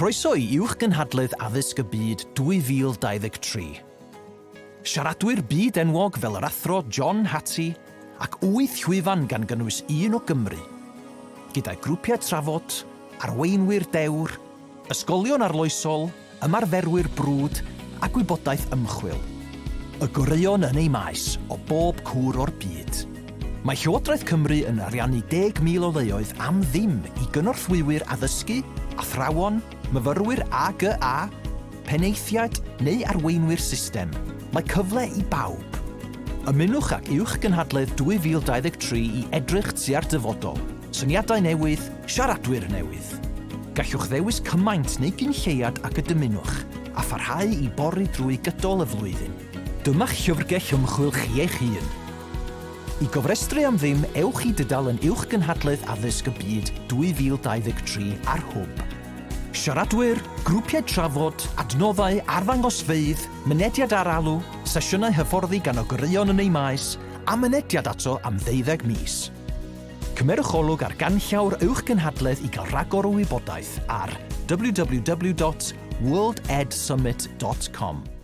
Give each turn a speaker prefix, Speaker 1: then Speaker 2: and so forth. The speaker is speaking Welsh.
Speaker 1: Croeso i Uwchgynhadledd Addysg y Byd 2023. Siaradwyr byd enwog fel yr Athro John Hattie ac wyth llwyfan gan gynnwys un o Gymru. Gyda grwpiau trafod, arweinwyr dewr, ysgolion arloesol, ymarferwyr brwd a gwybodaeth ymchwil. Y goreuon yn eu maes o bob cwr o'r byd. Mae Llywodraeth Cymru yn ariannu 10,000 o leoedd am ddim i gynorthwywyr addysgu, athrawon, myfyrwyr AGA, penaethiaid neu arweinwyr system. Mae cyfle i bawb. Ymunwch ag Uwchgynhadledd 2023 i edrych tua'r dyfodol. Syniadau newydd, siaradwyr newydd. Gallwch ddewis cymaint neu gyn lleiad ag y dymunwch, a pharhau i bori drwy gydol y flwyddyn. Dyma'ch llyfrgell ymchwil chi eich hun. I gofrestru am ddim, ewch i dudalen Uwchgynhadledd Addysg y Byd 2023 ar Hwb. Siaradwyr, grwpiau trafod, adnoddau, arddangosfeydd, mynediad ar alw, sesiynau hyfforddi gan ogyreuon yn eu maes, a mynediad ato am ddeuddeg mis. Cymerwch olwg ar ganllaw'r uwchgynhadledd i gael rhagor o wybodaeth ar www.worldedsummit.com.